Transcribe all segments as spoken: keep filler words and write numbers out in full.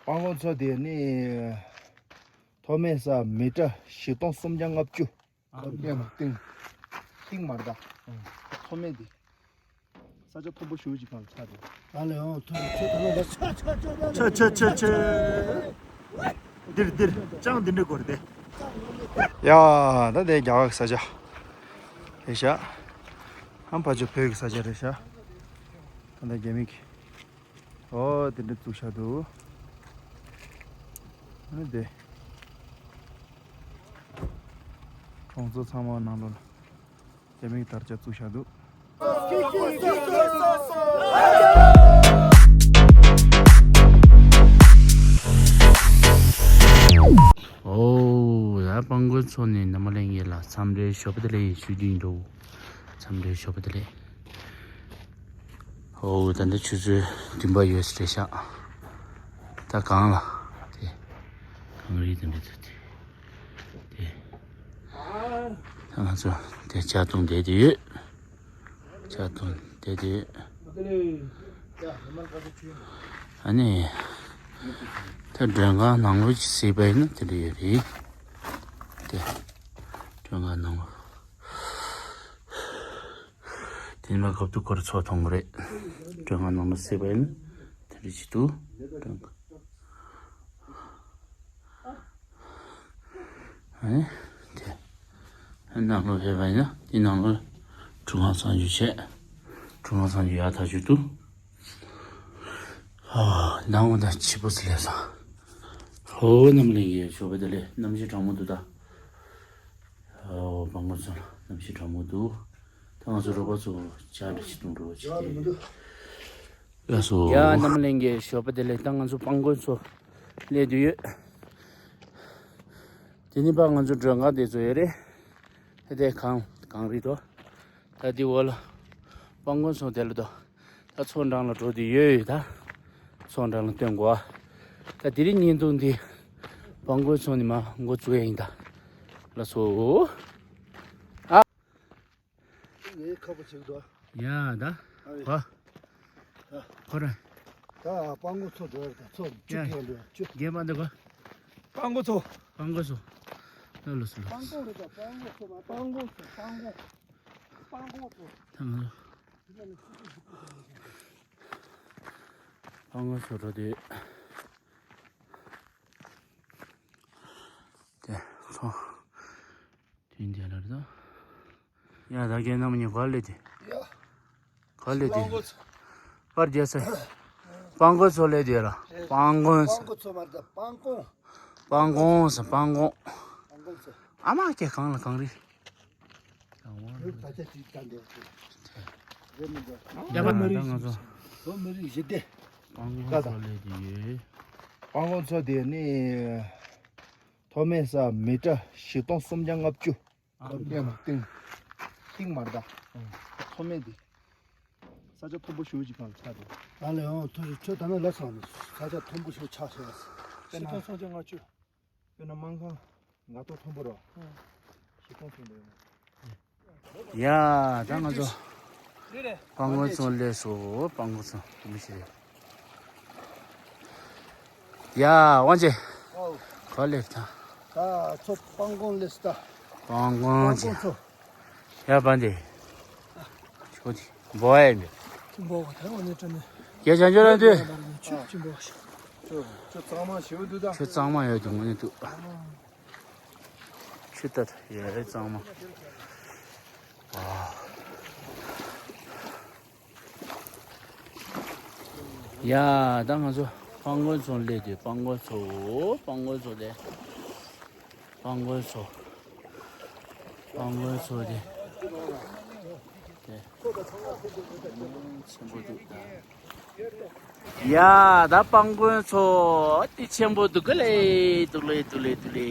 སྤང་གོང་མཚོ་དེ་ནི་མཐོ་དམན་ས་མི་ཊར་བཞི་སྟོང་སུམ་བརྒྱ་ལྔ་བཅུ། ཨ། གཏིང་མ་གཏིང་། གཏིང་མར་ད། མཐོ་དམན་དེ། ས་ཆ་མཐོན་པོ་ཞེ་པོ་ཅིག་སྒང་ལ་ཆགས་འདུག་ད་ལ་ཡང་མཐོ་རིས་ཆུ་དང་ལ་ཆ་ཆ་ཆ་ཆ་ཆ་ཆ་ཆ། འདིར་འདིར་ཅང་འདི་འདྲ་སྐོར་དེ། ཡ། ད་དེ་རྒྱ་གར་གྱི་ས་ཆ་རེད་ཤག་ཨམ་ཕ་ཆོ་བོད་ཀྱི་ས་ཆ་རེད་ཤག་ད་ལྟ་རྒྱ་མི་གི། ཨོ་དེ་འདྲ་བཙུགས་བཞག་འདུག་ཨ་ནི་དེ། གྲོང་ཚོ་ཚང་མ་ནང་ལོགས་ལ། རྒྱ་མིའི་དར་ཆ་བཙུགས་བཞག་འདུག་ཨོ་ཡ། སྤང་གོང་མཚོ་ནས་རྣམ་པ་ལྷན་རྒྱས་ལ་འཚམས་འདྲི་ཞོགས་པ་བདེ་ལེགས་ཞུ་རྒྱུ་ཡིན་འགྲོ། འཚམས་འདྲི་ཞོགས་པ་བདེ་ལེགས། ཨོ་ད་ལྟ་ཆུ་ཚོད་བདུན་པ་ཡོལ་ས་རེད་ཤག་ད་གངས་ལ། དེ། གངས་རི་དེ་འདྲ་ཚོ་དེ། དེ། ད་ང་ཚོ་དེ་ཇ་འཐུང་བསྡད་དེ་ཡོད། ཇ་འཐུང་བསྡད་དེ་ཡོད། ཨ་ནི། ད་མགྲོན་ཁང་ནང་ལོགས་ཅིག་གཟིགས་པ་ཡིན་ན་དེ་འདྲ་ཡོད་རེད། དེ། མགྲོན་ཁང་ནང་ལོགས། དེ་ནས་མ་སྐབས་དུ་ཁོ་ར་ཚོ་མཐོང་གི་རེད། མགྲོན་ཁང་ནང་ལ་གཟིགས་པ་ཡིན་ན་དེ་འདྲ་ཅིག་འདུག་ཨ་ནི་དེ་ནང་ལོགས་ཕེབས་པ་ཡིན་ན་དེ་ནང་ལོགས་ཁྲུས་ཁང་གསང་སྤྱོད་བྱས། ཁྲུས་ཁང་གསང་སྤྱོད་ཡག་ཐག་ཆོད་འདུག་ཨ་ནང་ང་ད་ཕྱི་པོ་ཙི་ལས་སང་། ཧོ་རྣམ་གླིང་གི་ཞོགས་པ་བདེ་ལེགས། གནམ་གཤིས་གྲང་མོ་འདུག་ད། ཨོ་སྤང་གོང་མཚོ་ལ་གནམ་གཤིས་གྲང་མོ་འདུག་ད་ང་ཚོ་རོགས་པ་ཚོ་ཇ་འདྲ་ཞིག་འཐུང་འགྲོ་བ་ཅིག་དེ། ལགས་སོ། ཡ་རྣམ་གླིང་གི་ཞོགས་པ་བདེ་ལེགས། ད་ང་ཚོ་སྤང་གོང་མཚོ་སླེབས་བསྡད་ཡོད། དེ་ནི་པ་ང་ཚོ་མགྲོན་ཁང་དེ་ཚོ་ཡོད་རེད། ཧེ་དེ་གངས་གངས་རི་དོ། ད་འདི་འོག་ལ་སྤང་གོང་མཚོ་དེ་ལ་དོ། ད་མཚོ་འགྲམ་ལ་འགྲོ་དུས་ཡོད་ཡོད་ད། མཚོ་འགྲམ་ལ་སྟོན་དགོས་ཨ། ད་དེ་རིང་བརྙན་ཐུང་འདི་སྤང་གོང་མཚོ་ནས་མར་འགོ་བཙུགས་ཡ་ཡིན་ད། ལགས་སོ། ཨ། ངའི་ཁ་པོ་བྱེད་དོ། ཡ་ད། ཨ་ཡེ། གོ། ད། ཁོ་ར། ད་སྤང་གོང་མཚོ་འགྲོ་ཡ་ད་མཚོ་བཅུ་ཡ་ཐལ་འགྲོ་ཡ་བཅུ། རྒན་པ་འདི་གོ། སྤང་གོང་མཚོ། སྤང་གོང་མཚོ། ལ་ལོ་སུ་ལོ། སྤང་གོང་རེད་ད། སྤང་གོང་མཚོ་མ་སྤང་གོང་མཚོ། སྤང་གོང་མཚོ། སྤང་གོང་མཚོ། ད་ང་ལོ། སྤང་གོང་མཚོ་འགྲོ་དུས། དེ་ཚོ། དེ་འདི་ལ་རེད་ད། ཡ་ད་རྒན་རྣམ་གཉིས་ག་ལེ་དེ། ཡ། ག་ལེ་དེ། སྤང་གོང་མཚོ། པར་རྒྱལ་སེ། སྤང་གོང་མཚོ་ལེ་དེ་ལ། རེད། སྤང་གོང་མཚོ། སྤང་གོང་མཚོ་མ་རེད་ད། སྤང་གོང་། སྤང་གོང་མཚོ། སྤང་གོང་། སྤང་གོང་མཚོ། ཨ་མ་ཀྱེ་གང་ལ་གངས་རི། ཡོད་ད་ཆ་ཅིག་ད་འདི་རེད་མི་འདུག་ཡ་མ་ད་ང་ཚོ། ལོ་མི་རིགས་ཞི་བདེ། སྤང་གོང་མཚོ་ལེ་དེ་ཡོད། སྤང་གོང་མཚོ་དེ་ནི་མཐོ་དམན་ས་མི་ཊར་བཞི་སྟོང་སུམ་བརྒྱ་ལྔ་བཅུ། ཨ། གཏིང་མ་གཏིང་། གཏིང་མར་ད། མཐོ་དམན་དེ། ས་ཆ་མཐོན་པོ་ཞེ་པོ་ཅིག་སྒང་ལ་ཆགས་འདུག་ད་ལ་ཡང་མཐོ་རིས་ཆུ་ད་ནི་ལ་སང་ནས་ས་ཆ་མཐོན་པོ་ཞེ་པོ་ཆགས་ཤག་བཞི་སྟོང་སུམ་བརྒྱ་ལྔ་བཅུ། དཔེར་ན་སྨར་ཁམས་ང་ཏོག་མཐོན་པོ་རོ། ཨ། བཞི་སྟོང་སུམ་བརྒྱ། ཡ་ད་ང་ཚོ་སྤང་གོང་མཚོ་སླེབས་སོང་། སྤང་གོང་མཚོ་དེ་མི་ཤེས། ཡ་དབང་ཆེ། ཨོ། ག་ལེ་ད། ད་ཚོ་སྤང་གོང་སླེབས་ད། སྤང་གོང་མཚོ། ཡ་བན་དེ། ཆོ་དེ་འབོ་ཡ་མེད། འབོ་བ་ད་འོ་ནས་དྲན་ནས། ཡ་བྱང་ཆུབ་ལ་འདུས། ཆུ་ཆུ་འབོ་ཞིག་ཆུ་གཙང་མ་ཞེ་པོ་འདུག་ད། ཆུ་གཙང་མ་ཡོད་དུ་ངོ་ནས་འདུག་ཆུ་ལྟར་ཡ་གཙང་མ། ཨ། ཡ་ད་ང་ཚོ་སྤང་གོང་མཚོ་སླེབས་དུས། སྤང་གོང་མཚོ། སྤང་གོང་མཚོ་དེ། སྤང་གོང་མཚོ། སྤང་གོང་མཚོ་དེ། དེ། ཆེན་པོ་འདུག་ཡ་ད་སྤང་གོང་མཚོ་དེ་ཆེན་པོ་འདུག་ག་ལེ། འདུག་ལེ་འདུག་ལེ་འདུག་ལེ།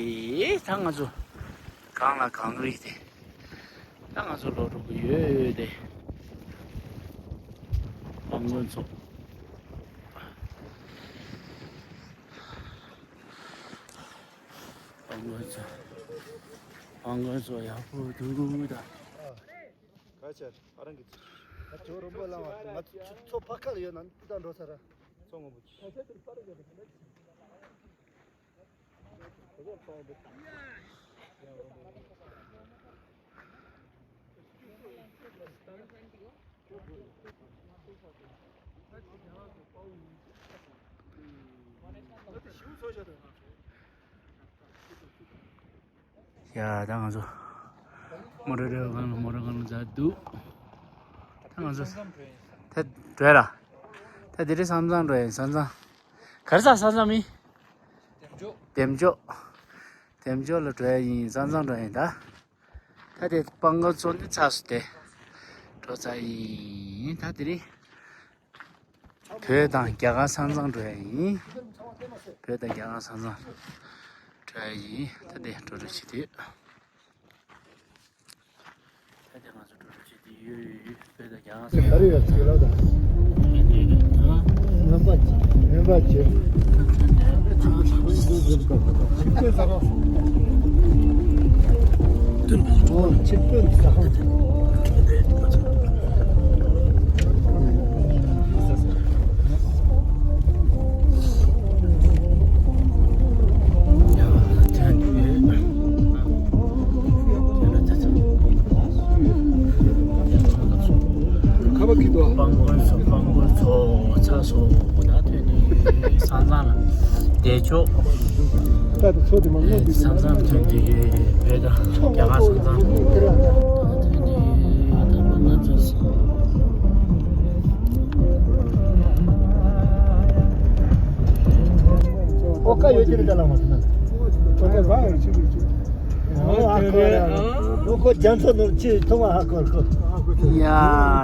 ད་ང་ཚོ་གངས་ལ་གངས་རི་དེ། ད་ང་ཚོ་ལོག་འགྲོ་གི་ཡོད་དེ། སྤང་གོང་མཚོ། སྤང་གོང་མཚོ། སྤང་གོང་མཚོ་ཡག་པོ་འདུག་ད། ག་ཆེར་ཨ་རང་གི་ཚོ། ང་ཚོ་རོང་པོ་ལ་བ་ང་ཚོ་ཚོ་ཕ་ཁ་ལ་ཡོད་ན་ད་འགྲོ་ས་ར། མཚོ་སྔོན་པོ་ཆེ། ཡ། ད་ང་ཚོ་མོ་ཊ་ཌྲའི་ཝར་སྒང་ལ་མོ་ཊ་སྒང་ལ་འཛུལ་འདུག་ད་ང་ཚོ་ད་འགྲོ་ཡ་ར། ད་དེ་རིང་ས་མཚམས་འགྲོ་ཡ་ཡིན། ས་མཚམས། ག་རེ་ཟ། ས་མཚམས་མིན། འདེམས་ཅོག་འདེམས་ཅོག་ལ་འགྲོ་ཡ་ཡིན། ས་མཚམས་འགྲོ་ཡ་ཡིན་ད། ད་དེ་སྤང་གོང་མཚོ་ནི་ཚར་སོང་སྟེ། འགྲོ་ཚར་ཡིན། ད་དེ་རིང་བོད་དང་རྒྱ་གར་ས་མཚམས་འགྲོ་ཡ་ཡིན། བོད་དང་རྒྱ་གར་ས་མཚམས་འགྲོ་ཡ་ཡིན། ད་དེ་འགྲོ་འགྲོ་བྱེད་དུས། ད་དེ་ང་ཚོ་འགྲོ་འགྲོ་བྱེད་དུས་ཡོད་ཡོད་ཡོད། བོད་དང་རྒྱ་གར་ས་མཚམས། ཨ་ནི་ཨ། སྨན་པ་ཆེ། སྨན་པ་ཆེ། ཆིབས་བསྟན་ཟ་ཁང་། ཨོ། ཆིབས་བསྟན་ཟ་ཁང་། ཁ་པར་ཁྱེར་འདུག་ཨ། སྤང་གོང་མཚོ། སྤང་གོང་མཚོ་ཚར་སོང་། ད་ཐོན་ནས་ས་མཚམས་ལ་བསྡད་ཆོག་ད་དེ་མཚོ་དེ་མ་ཨེ། ས་མཚམས་ཐོན་དུས་ཡོད། བོད་དང་རྒྱ་གར་ས་མཚམས་ཐོན་དུས་ཡོད། ད་ང་ཚོ་ཨོ་ཀ་ཡོད་ཀྱི་རེད། ད་ལ་མ་ཐོན་ན། ཨོ་ཀ་ར་ཡོད་ཀྱི་རེད། ཨོ་ཨ་ཁོ་ར། ཨོ་ཁོ་རྒྱ་མཚོ་ནོར་ཅི་ཐོང་ཨ་ཁོ་ཁོ། ཡ།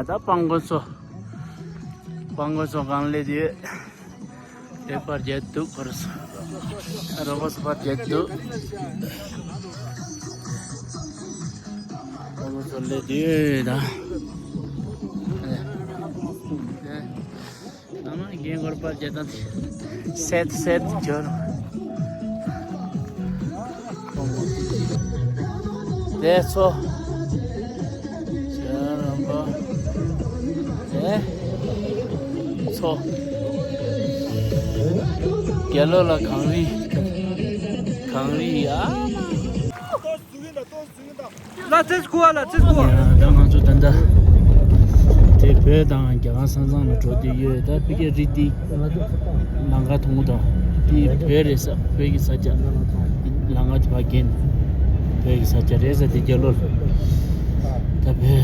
ད་སྤང་གོང་མཚོ། སྤང་གོང་མཚོ་སྒང་སླེབས་ཡོད། ལེགས་པར་རྒྱས་འདུག་ཁོ་ར་སོ། རོགས་པ་སོ་པར་རྒྱས་འདུག་སྤང་གོང་མཚོ་སླེབས་ཡོད་ད། ཨ་མ་རྒན་གོར་པ་རྒྱ་དང་། སད་སད་འབྱོར། དེ་ཚོ། ཤ་རམ་པ། དེ་ཚོ། རྒྱ་ལོ་ལ་གངས་རི། གངས་རི་ཡ། ལ་ཚེས་ཁུ་བ། ལ་ཚེས་ཁུ་བ། ཡ། ད་ང་ཚོ་ད་ལྟ་དེ་བོད་དང་རྒྱ་གར་ས་མཚམས་ལ་འགྲོ་དུས་ཡོད། ད་ཕ་གིར་དེ་ལམ་ཁ་མཐོང་གི་འདུག་དེ་བོད་རེད་ས། བོད་ཀྱི་ས་ཆ། ལམ་ཁ་དེ་ཕར་བརྒལ་ནས་བོད་ཀྱི་ས་ཆ་རེད་ས། དེ་རྒྱ་ལོ་ལ། ད་བོད་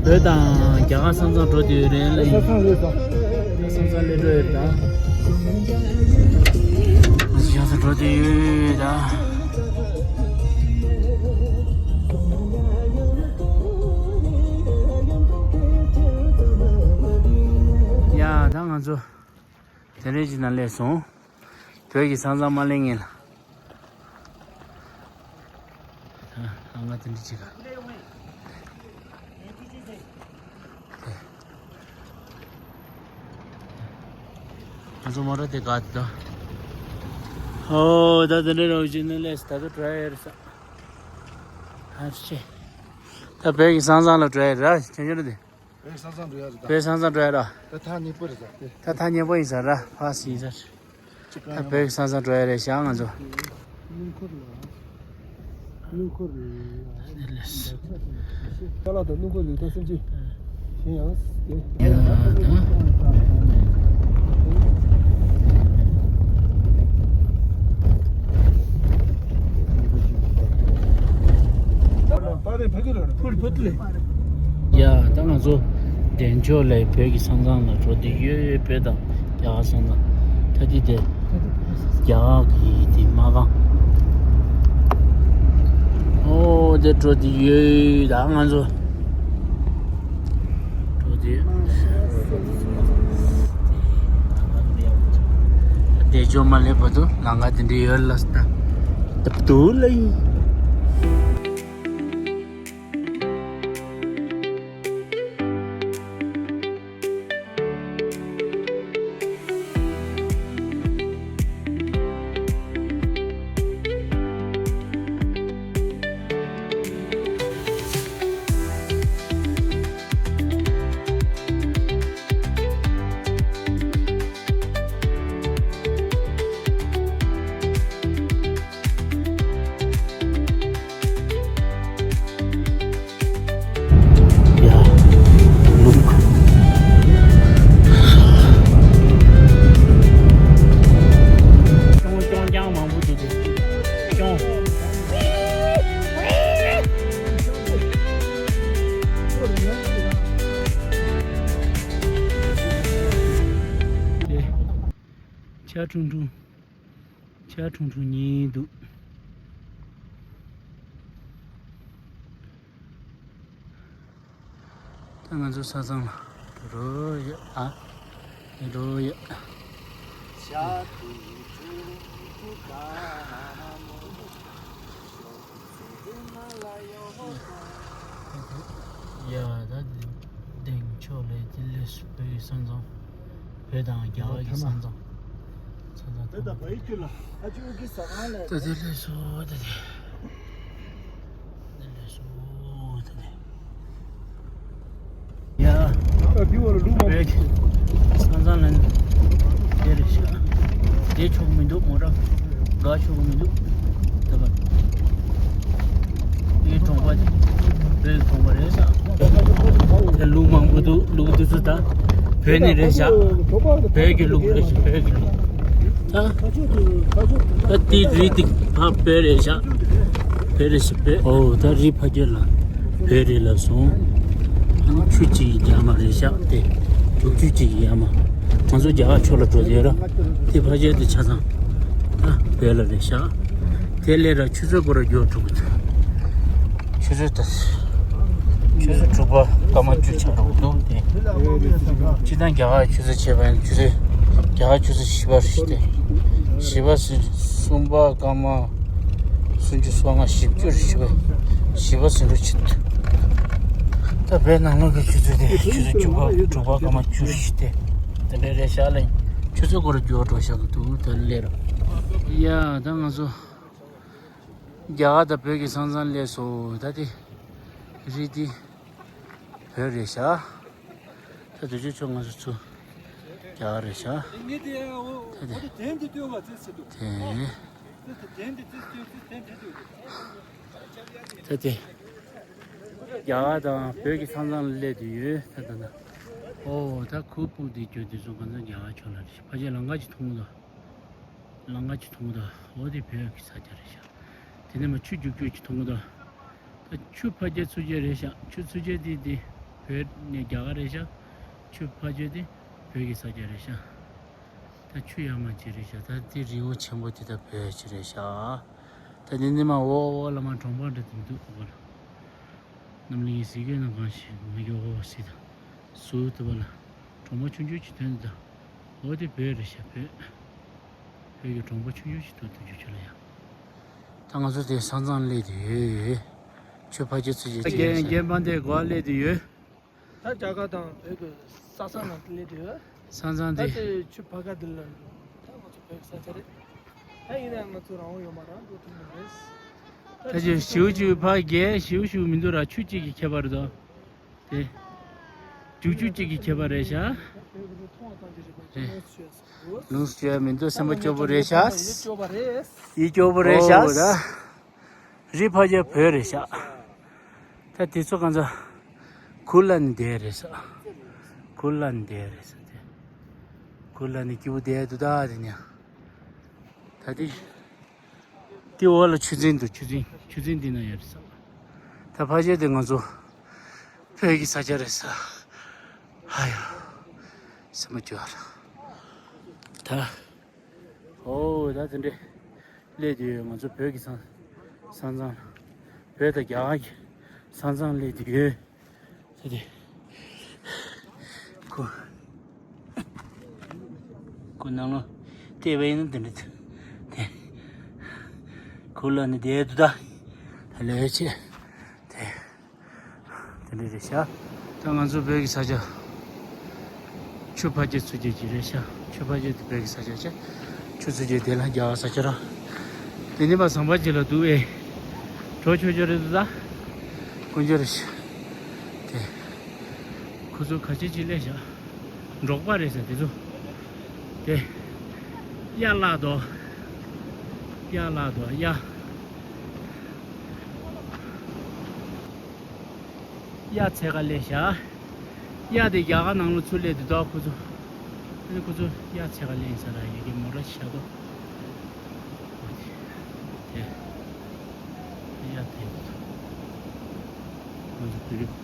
བོད་དང་རྒྱ་གར་ས་མཚམས་འགྲོ་དུས་རེད་ལ་ཡིན། ས་མཚམས་སླེབས་འགྲོ་ཡོད་ད། ང་ཚོ་ཡང་སེ་འགྲོ་དུས་ཡོད་ད། ཡ། ད་ང་ཚོ་དེ་རིང་གི་ནང་སླེབས་སོང་། བོད་ཀྱི་ས་མཚམས་མ་སླེབས་སྔོན་ལ། ཨ་ང་དེ་འདྲ་ཅིག་ག་ང་ཚོ་མོ་ཊ་དེ་ག་དེ་དང་། ཨོ། ད་དེ་འདྲ་རོགས་བྱས་ནས་སླེབས་སོང་། ད་དུང་འགྲོ་ཡ་རེད་ས། ཨ་ཤེ། ད་བོད་ཀྱི་ས་མཚམས་ལ་འགྲོ་ཡ་རེད་ར། ཆུང་ཆུང་རེད་དེ། བོད་ས་མཚམས་འགྲོ་ཡ་རེད་ད། བོད་ས་མཚམས་འགྲོ་ཡ་རེད། ད་ཐག་ཉེ་པོ་རེད་ད་དེ། ད་ཐག་ཉེ་པོ་ཡིན་ས་ར། ཕ་སི་ཡིན་ས། ད་བོད་ས་མཚམས་འགྲོ་ཡ་རེད་ཤག་ང་ཚོ། སྣུམ་འཁོར་ལ། སྣུམ་འཁོར་ལ། ཅ་ལག་དང་སྣུམ་འཁོར་ལ་ད་སེམས་ཅན། གཞན་ཡང་། ཡ་ད། ཡ་ད་ང་ཚོ་འདེམས་ཅོག་ལ་བོད་ཀྱི་ས་མཚམས་ལ་འགྲོ་དུས་ཡོད་ཡོད། བོད་དང་རྒྱ་གར་ས་མཚམས། ད་དེ་དེ་རྒྱ་གར་གྱི་དེ་མ་གང་། ཨོ་དེ་འགྲོ་དུས་ཡོད་ད་ང་ཚོ། འགྲོ་དུས་འདེམས་ཅོག་མ་སླེབས་བར་དུ་ལམ་ཁ་དེ་འདྲ་ཡོད་ལ་ད། ད་བར་དུ་ལ་ཡིན། ཁྲུང་ཁྲུང་། ཆ་ཁྲུང་ཁྲུང་གཉིས་འདུག་ད་ང་ཚོ་ས་ཚང་ལ་འགྲོ་ཡ། ཨ། འགྲོ་ཡ། ཡ། ད་འདི་འདི་ཕྱོགས་ལས་དེ་ལས་སུ་བོད་ཀྱི་ས་མཚམས། བོད་དང་རྒྱ་གར་གྱི་ས་མཚམས། ས་མཚམས་ཐམ་པ། ད་དེ་ལས་སུ་ད་དེ། དེ་ལས་སུ་ད་དེ། ཡ། བོད་ཀྱི་ས་མཚམས་ལ་དེ་རེད་ཤག་དེ་ཆོག་མི་འདུག་མོ་ཊ་འགག་ཆོག་མི་འདུག་ད་བར། དེའི་གྲོང་པ་དེ་བོད་ཀྱི་གྲོང་པ་རེད་ཤག་དེ་ལུག་མང་པོ་འདུག་ལུག་དེ་ཚོ་ད་བོད་ནས་རེད་ཤག་བོད་ཀྱི་ལུག་རེད་ཤག་བོད་ཀྱི་ལུག་ད་ད་དེ་རི་དེ་ཕ་བོད་རེད་ཤག་བོད་རེད་ཤག་བོད། ཨོ། ད་རི་ཕ་གི་ལ་བོད་རེད་ལབ་སོང་། ཨ་ནི་ཆུ་གཅིག་གི་རྒྱ་མ་རེད་ཤག་དེ་རྒྱུག་ཆུ་གཅིག་གི་ཡ་མ། ང་ཚོ་རྒྱ་གར་ཕྱོགས་ལ་འགྲོ་བསྡད་ར། དེ་ཕ་གི་དེ་ཆ་ཚང་ད་བོད་ལ་རེད་ཤག་དེ་ལས་ར་ཆུ་ཚོད་སྐོར་ར་རྒྱུག་འགྲོ་གི་འདུག་ཆུ་ཚོད་ད། ཆུ་ཚོད་དྲུག་པ་སྐར་མ་བཅུ་ཆགས་འགྲོ་གི་འདུག་དེ། སྤྱིར་བཏང་རྒྱ་གར་ཆུ་ཚོད་བྱས་པ་ཡིན་ཆུ་ཚོད། རྒྱ་གར་ཆུ་ཚོད་བཞི་པ་རེད་དེ། བཞི་པ་ཟིན། གསུམ་པ་སྐར་མ་སུམ་ཅུ་སོ་ལྔ། བཞི་བཅུ་རེད། བཞི་པ། བཞི་པ་ཟིན་འགྲོ་ཆེད་དུ། ད་བོད་ནང་ལོགས་ཀྱི་ཆུ་ཚོད་དེ་ཆུ་ཚོད་བཅུ་པ་དྲུག་པ་སྐར་མ་བཅུ་རེད་དེ། དེ་འདྲ་རེད་ཤག་ལ་ཆུ་ཚོད་སྐོར་ར་རྒྱུག་འགྲོ་ཤག་གི་འདུག་ད་སླེབས་ར། ཡ། ད་ང་ཚོ་རྒྱ་གར་དང་བོད་ཀྱི་ས་མཚམས་སླེབས་སོང་། ད་དེ་རི་དེ་བོད་རེད་ཤག་ད་དུས་ཚོད་ཆུ་ང་ཚོ་ཚུར་རྒྱ་གར་རེད་ཤག་ད་དེ་དེ་ད་དེ་རྒྱ་གར་དང་བོད་ཀྱི་ས་མཚམས་ལ་སླེབས་དུས་ཡོད་ད་ད་ད། ཨོ། ད་ཁུ་སྤུ་དེ་གྱོད་དུས་སུ་ང་ཚོ་རྒྱ་གར་ཕྱོགས་ལ་རེད་ཤག་ཕ་ཆེ་ལམ་ཁ་ཅིག་མཐོང་གི་འདུག་ལམ་ཁ་ཅིག་མཐོང་གི་འདུག་འོ་དེ་བོད་ཀྱི་ས་ཆ་རེད་ཤག་དེ་ནས་མ་ཆུ་རྒྱུག་རྒྱུག་ཅིག་མཐོང་གི་འདུག་ད་ཆུ་ཕ་རྒྱལ་ཚུར་རྒྱལ་རེད་ཤག་ཆུ་ཚུར་རྒྱལ་དེ་དེ་བོད་ནས་རྒྱ་གར་རེད་ཤག་ཆུ་ཕ་རྒྱལ་དེ་བོད་ཀྱི་ས་ཆ་རེད་ཤག་ད་ཆུ་ཡར་མར་ཅིག་རེད་ཤག་ད་དེ་རི་བོ་ཆེན་པོ་དེ་ད་བོད་ཅིག་རེད་ཤག་ད་དེ་ནས་མ་འོག་འོག་ལ་མ་གྲོང་པ་འདྲ་དེ་མི་འདུག་ཨོ་ལ། རྣམ་གླིང་གི་གཟིགས་སྐྱོད་ནང་གང་ཞིག་མི་གཡོ་བ་སྲིད་དང་། ཟུར་དུ་བ་ལ་གྲོང་པ་ཆུང་ཆུང་ཅིག་ཐོན་འདུག་འོ་དེ་བོད་རེད་ཤག་བོད། བོད་ཀྱི་གྲོང་པ་ཆུང་ཆུང་ཞིག་འདུག་དེ་འཇུ་ཆུ་ལ་ཡ། ད་ང་ཚོ་དེ་ས་མཚམས་སླེབས་དུས་ཡོད། ཆུ་ཕ་ཁྱི་ཚུ་ཅིག་རྒན་རྒན་པ་འདས་གོ་བ་སླེབས་དུས་ཡོད། ད་རྒྱ་གར་དང་བོད་ཀྱི་ས་ས་ནང་དུ་སླེབས་དུས་ཡོད། ས་མཚམས་ད་དེ། དེ་ཆུ་ཕ་ཁ་འདི་ལ་ད་ང་ཚོ་བོད་ཀྱི་ས་ཆ་རེད། ད་ཡིན་ན་ང་ཚོ་རང་དབང་ཡོད་མ་རེད། འགྲོ་ཐུབ་མི་རེད། ད་ད་ཅི་ཞིའུ་ཅིག་ཕ་རྒྱལ་ཞིའུ་ཞིའུ་མི་འདུག་ར། ཆུ་གཅིག་གི་ཁྱད་པར་དོ། དེ། རྒྱུག་ཆུ་གཅིག་གི་ཁྱད་པར་རེད་ཤག་རེད། ལུང་སུ་ཡ་མི་འདུག་སེམས་པ་སྐྱོ་པོ་རེད་ཤག་ཡིད་སྐྱོ་པོ་རེད། ཡིད་སྐྱོ་པོ་རེད་ཤག་ཨོ་ད། རི་ཕ་རྒྱལ་བོད་རེད་ཤག་ད་དེ་ཚོ་གང་ཚ། གུ་ལ་ནི་དེ་རེད་ཤག་གུ་ལ་ནི་དེ་རེད་ཤག་དེ། གུ་ལ་ནི་སྐྱིད་པོ་དེ་འདུག་ད་དེ་ནི། ད་དེ། དེ་འོག་ལ་ཆུ་རྫིང་འདུག་ཆུ་རྫིང་ཆུ་རྫིང་འདི་ན་ཡོད་རེད་ཤག་ད་ཕ་རྒྱལ་དེ་ང་ཚོ་བོད་ཀྱི་ས་ཆ་རེད་ཤག་ཧ་ཡ། སེམས་པ་སྐྱོ་བ་རེད། ད། ཨོ་ད་དེ་འདྲས་སླེབས་དུས་ཡོད། ང་ཚོ་བོད་ཀྱི་ས་ས་མཚམས་བོད་དང་རྒྱ་གར་གྱི་ས་མཚམས་སླེབས་དུས་ཡོད། དེ་དེ་ཁོ་ཁོ་ནང་ལོ་བལྟས་པ་ཡིན་ན་དེ་འདྲས་དེ་ཁོ་ལ་ནི་བསྡད་འདུག་ད་ད་ལས་ཆེ་དེ། དེ་འདྲ་རེད་ཤག་ད་ང་ཚོ་བོད་ཀྱི་ས་ཆ། ཆུ་ཕ་རྒྱལ་ཚུར་རྒྱལ་གྱི་རེད་ཤག་ཆུ་ཕ་རྒྱལ་དེ་བོད་ཀྱི་ས་ཆ་ཆེ། ཆུ་ཚུར་རྒྱལ་དེ་ལ་རྒྱ་གར་ས་ཆ་ར། དེ་ནི་མ་ཟམ་པ་ཅིག་ལ་འདུག་ཨེ། གྲོ་ཆོ་ཆོ་རེད་འདུག་ད། དཀོན་མཆོག་རེད་ཤག་དེ། ཁོ་ཚོ་ག་ཅི་ཅིག་ལས་ཤག་འབྲོག་པ་རེད་ཤག་དེ་ཚོ། དེ། གཡག་བརླག་འདུག་གཡག་བརླག་འདུག་གཡག་གཡག་འཚོལ་ག་སླེབས་ཤག་གཡག་དེ་རྒྱ་གར་ནང་ལ་ཚུར་སླེབས་དུས་ད་ཁོ་ཚོ། ཨ་ནི་ཁོ་ཚོ་གཡག་འཚོལ་ག་སླེབས་ཡིན་ས་ར། ཡ་གི་མོ་ཊ་ཤག་འདུག་དེ། གཡག་དེ་འདུག་ཁོ་ཚོ་བོད་རིགས།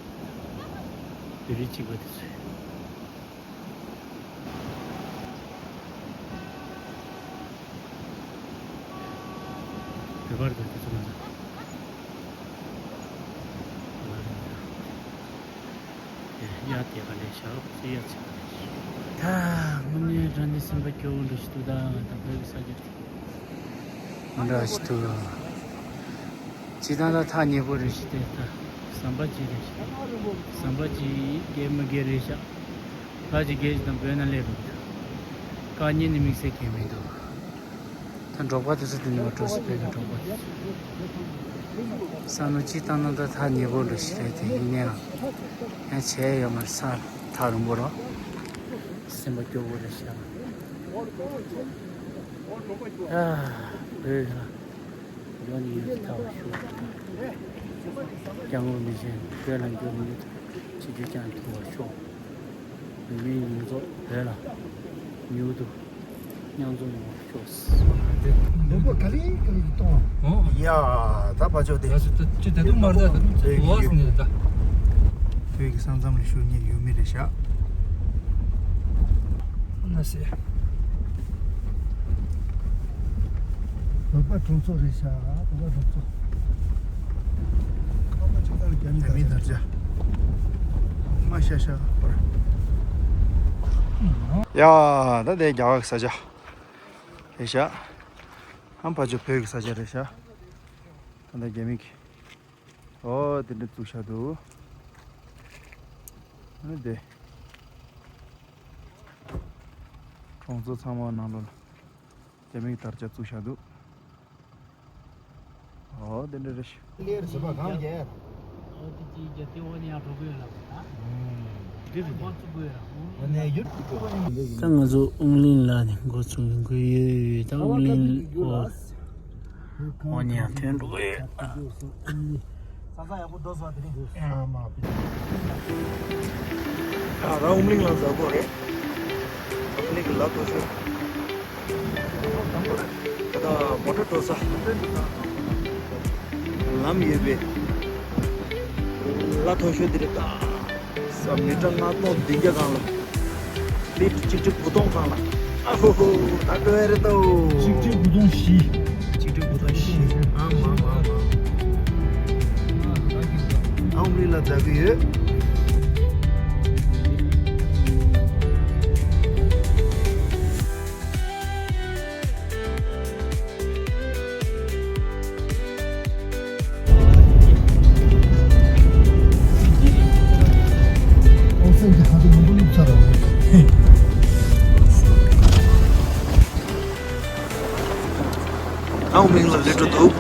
བོད་རིགས་གཅིག་པ་དེ་ཚོས། བོད་པར་དུ་དེ་ཚོ་མ་འདུག་དེ་ཡ་དེ་ག་ལས་ཤག་ཅི་ཡ་ཚིག་ག་ལས་ཤག་ད་དངོས་གནས་དྲང་གནས་སེམས་པ་སྐྱོ་བོ་འདྲ་ཞིག་འདུག་ད་ད་བོད་ཀྱི་ས་ཆ་དེ་མ་འདྲ་ཞིག་འདུག་སྤྱིར་བཏང་ད་ཐག་ཉེ་པོ་རེད་ཤག་དེ་ད་ཟམ་པ་གཅིག་རེད་ཤག་ཟམ་པ་གཅིག་རྒས་མི་རྒས་རེད་ཤག་ཕ་གཅིག་རྒས་ཅིག་དང་བོད་ན་སླེབས་འདུག་དཀའ་ངལ་ནི་དམིགས་བསལ་གང་ཡང་མི་འདུག་ད་འབྲོག་པ་དེ་ཚོ་དེ་ནས་མར་འགྲོ་སྲིད་པའི་གི་འབྲོག་པ་དེ་ཚོ། བསམ་བློ་ཅིག་བཏང་ན་ད་ཐག་ཉེ་པོ་འདྲ་ཞིག་རེད་དེ། ཡིན་ནའང་ཡང་བྱས་ཡོད་མ་རེད། ས་ཐག་རིང་པོ་རེད། སེམས་པ་སྐྱོ་པོ་རེད་ཤག་ཨ། བོད་ལ་འགྱོ་ནི་ཡོད་ཐག་པ་ཞུ། སྐྱབས་མགོན་མི་ཆེན་བོད་ལ་འགྱོ་ནི་ཡོད་ཐག་ཆིབས་བསྒྱུར་བསྐྱངས་ཐུབ་པར་ཤོག་བོད་མིའི་ཡོངས་རྫོགས་བོད་ལ་མྱུར་དུ་མཉམ་འཛོམས་ཡོང་བར་ཤོག་ལུང་པ་ག་ལེ་ག་ལེ་གཏོང་། ཨོ། ཡ། ད་ཕ་ཕྱོགས་དེ། ད་ཅི་ད་དུང་མར་ད་ད་དུང་བོད་ཀྱི་ཡུལ། ནི་ད། བོད་ཀྱི་ས་མཚམས་ལ་བཞུགས་མཁན་ཡུལ་མི་རེད་ཤག་ན་སེ། བོད་པ་གྲོང་ཚོ་རེད་ཤག་བོད་པ་གྲོང་ཚོ། རྒྱ་མི་དར་ཆ། མ་ཤ་ཤ་བར། ཡ། ད་དེ་རྒྱ་གར་གྱི་ས་ཆ་རེད་ཤག་ཨ་ཕ་ཕྱོགས་བོད་ཀྱི་ས་ཆ་རེད་ཤག་ད་ལྟ་རྒྱ་མི་གི། ཨོ་དེ་འདྲ་བཙུགས་བཞག་འདུག་ཨ་དེ། གྲོང་ཚོ་ཚང་མ་ནང་ལོགས་ལ་རྒྱ་མི་གི་དར་ཆ་བཙུགས་བཞག་འདུག་ཨོ་དེ་འདྲ་རེད་ཤག་ལེར་ཟེར་བ་གང་རྒྱལ། ཨོ་དེ་ཅི་རྒྱལ་དེ་འོ་ནས་ཡང་འགྲོ་གི་ཡོད་ལ་བ་ད། འདི་རེད། འགོ་བཙུགས་དགོས་ཡ། འོ་ནས་ཡུལ་དེ་འོ་ནས་འདི་རེད། ད་ང་ཚོ་ཨུང་ལིང་ལ་ནས་འགོ་བཙུགས་དགོས་ཡོད། ད་ཨུང་ལིང་འོ། འོ་ནས་ཡང་ཐོན་འགྲོ་གི་ཡོད། ས་ས་ཡག་པོ་འགྲོ་སོང་དེ་རིང་། ཨ་མ། ད་ཨུང་ལིང་ལ་འཛེག་གི་རེད། ཨུང་ལིང་གི་ལ་མཐོ་ཤོས། ད་མོ་ཊ་འགྲོ་ས། ལམ་ཡོད་པའི་ལ་མཐོ་ཤོས་དེ་རེད་ད། ས་མི་ཊར་ལྔ་སྟོང་བདུན་བརྒྱ་སྒང་ལ། ལི་ཊར་ཆིག་ཁྲི་དགུ་སྟོང་སྒང་ལ། ཨ་ཧོ་ཧོ། ད་འགྲོ་ཡ་རེད་དོ། ཆིག་ཁྲི་དགུ་སྟོང་བཞི། ཆིག་ཁྲི་དགུ་སྟོང་བཞི། ཨ་མ་མ་མ། ཨ་ཨུང་ལིང་ལ་འཛེག་གི་ཡོད། ཨུང་ལིང་ལ་སླེབས་འགྲོ་འདུག་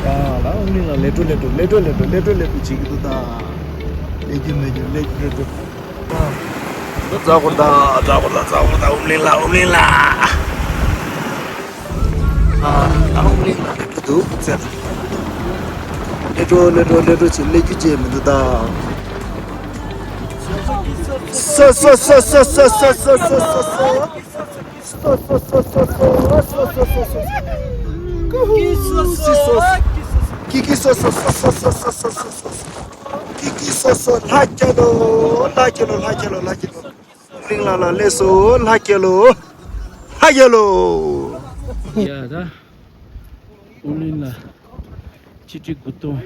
ཡ་ལ་ཨུང་ལིང་ལ་སླེབས་འགྲོ་སླེབས་འགྲོ་སླེབས་འགྲོ་སླེབས་འགྲོ་སླེབས་འགྲོ་བྱེད་ཀྱི་འདུག་ད། སླེབས་རྒྱུ་མེད་རྒྱུ་སླེབས་རྒྱུ་སླེབས་འགྲོ། འཛེག་གི་ད་འཛེག་གི་ད་འཛེག་གི་ད་ཨུང་ལིང་ལ་ཨུང་ལིང་ལ། ཨ་ཨུང་ལིང་ལ་སླེབས་འགྲོ་འདུག་ཟེར། སླེབས་འགྲོ་སླེབས་འགྲོ་སླེབས་འགྲོ་བྱེད་སླེབས་རྒྱུ་བྱས་མི་འདུག་ད། སོ་སོ་སོ་སོ། ཀི་ཀི་སོ་སོ། ཀི་ཀི་སོ་སོ། ལྷ་རྒྱལ་ལོ། ལྷ་རྒྱལ་ལོ། ལྷ་རྒྱལ་ལོ། ཨུང་ལིང་ལ་ལ་སླེབས་སོང་། ལྷ་རྒྱལ་ལོ། ལྷ་རྒྱལ་ལོ། ཡ་ད། ཨུང་ལིང་ལ་ཆིག་ཁྲི་དགུ་སྟོང་།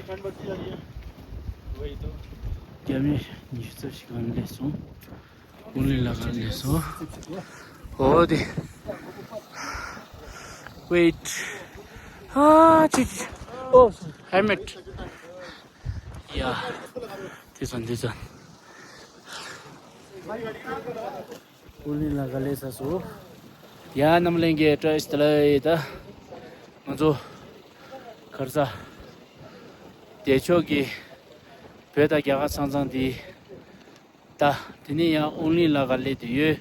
རྒྱ་མི་ཉི་ཤུ་རྩ་བཞི་སྒང་སླེབས་སོང་། ཨུང་ལིང་ལ་ག་སླེབས་སོང་། ཨོ་དེ། Wait. ཨ་ཅིག་ཨོ་ཧེལ་མེཊ། ཡ། དེ་ཚོ་འདི་ཚོ། ཨུང་ལིང་ལ་ག་སླེབས་ཚར་སོང་། ཡ་རྣམ་གླིང་གི་བཀྲ་ཤིས་བདེ་ལེགས། ད་ང་ཚོ་ག་རེ་ཟ། བདེ་མཆོག་གི་བོད་དང་རྒྱ་གར་ས་མཚམས་འདི། ད་དེ་ནས་ཡང་ཨུང་ལིང་ལ་ག་སླེབས་དུས་ཡོད།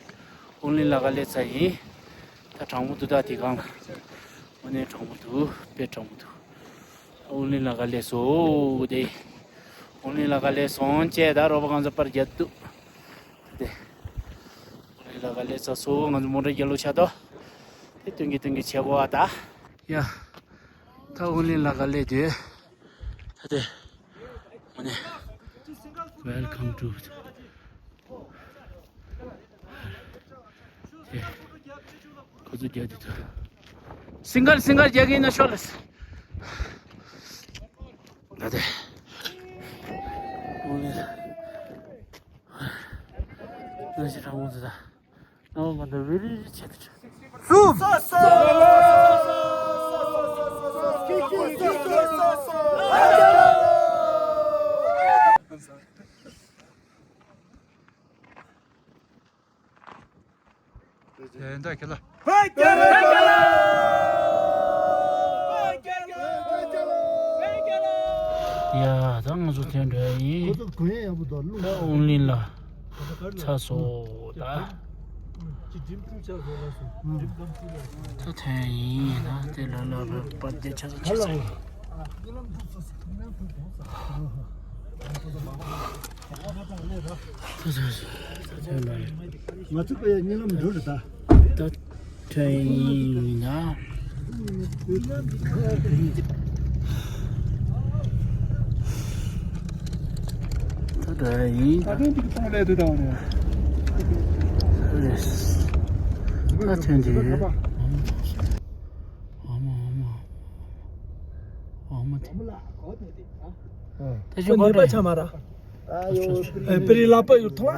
ཨུང་ལིང་ལ་ག་སླེབས་ཚར་ཡིན། ད་གྲང་མོ་འདུག་ད་དེ་སྒང་ལ། དངོས་གནས་གྲང་མོ་འདུག་དཔེ་གྲང་མོ་འདུག་ཨུང་ལིང་ལ་ག་སླེབས་སོང་དེ། ཨུང་ལིང་ལ་ག་སླེབས་སོང་བྱས་ད་རོགས་པ་གང་ཚ་པར་རྒྱབ་འདུག་དེ། ཨུང་ལིང་ལ་ག་སླེབས་ཚར་སོང་། ང་ཚོ་མོ་ཊ་རྒྱབ་ལོགས་ཆགས་འདུག་དེ་སྟོན་གི་སྟོན་གི་བྱེད་དགོས་པ་ད། ཡ། ད་ཨུང་ལིང་ལ་ག་སླེབས་དུས། ད་དེ། དངོས་གནས། Welcome to. དེ། ཁོ་ཚོ་རྒྱག་དེ་ཚོ། སིང་གལ་སིང་གལ་རྒྱག་གི་ཡིན་ན་ཤོག་ལ། ད་དེ། ཨོ་ལེ། ང་ཞིག་རང་ངོ་ཚ། ང་མ་འདི་བི་རི་ཆེད་དུ་ཆ། སུམ། དེ་འདྲ་ཁྱེད་ལ། ཡ་ད་ང་ཚོ་དེ་འདྲ་ཡིན། ཁོ་ཚོ་གོན་ཡག་ཡག་པོ་འདུག་ལུག་ད་ཨོང་ལིན་ལ་ཚ་སོ་ད། ད་ཐོན་ཡིན་ན་དེ་ལ་ལ་བ་པ་དེ་ཆ་ཚ་ཆ་ཚ་ཡིན། ང་ཚོ་པའི་གཉིད་ལམ་འགྲོ་རེད་ད། ད་ཐོན་ཡིན་ན། ད་ད་ཡིན། ད་ཐོན་ཏིག་གཏོང་ལས་དུ་དང་ནས། ད་ཐོན་དེ། ཨ་མ་ཨ་མ། ཨ་མ་དེ། ད་ཞུ་གོ་རེ། ཨེ་པེ་རི་ལ་པ་ཡུར་ཐོང་ཨ།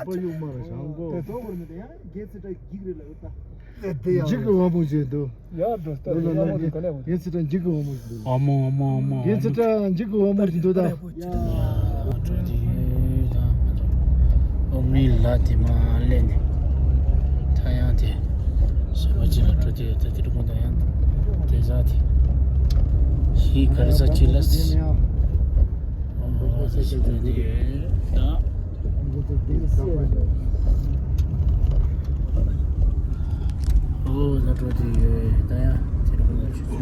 འཇིག་གི་དབང་པོ་ཞིག་འདུག་ཡ་འགྲོ་ལྟ་འཇིག་གི་དབང་པོ་ཞིག་འདུག་ངའི་ཚེ་ཏྲ་འཇིག་གི་དབང་པོ་ཞིག་འདུག་ཨ་མོ་ཨ་མོ་ཨ་མོ། ངའི་ཚེ་ཏྲ་འཇིག་གི་དབང་པོ་ཞིག་འདུག་ད། འགྲོ་དེ་ཡོད་ད་མ་འགྲོ། ཨོ་མི་ལ་དེ་མ་ལེན་ནས། ད་ཡང་དེ། སོ་མ་ཅི་ལ་འགྲོ་དེ་ཡོད་ད་དེ་འགྲོ་གོང་ད་ཡང་དེ་ས་དེ། ཤི་ག་རེ་ས་ཅི་ལ་སི། ཨོ་ས་ཅི་འགྲོ་དེ་ཡོད་ད། ཨོ་ལ་འགྲོ་དུས་ཡོད་ད་ཡ། དེ་རུ་ན་ཆུ་ཆུ་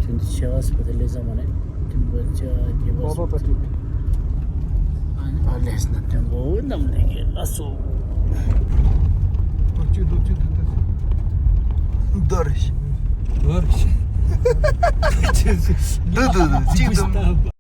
ཆུ་འདི་ཆེ་བ་སི་པ་དེ་ལས་ཟ་མ་ནས་དུམ་པ་ཆ་རྒྱས་པ་སོ། ཨ་ནི་ཨ་ལས་ན་དུམ་པོ་རྣམས་ལས་ཀྱི་ལ་སོ། ཨོ་ཅི་འདུག་ཅི་འདུག་ད། འདར་ཤི། འདར་ཤི། འདུག་འདུག་འདུག་ཅི་འདུག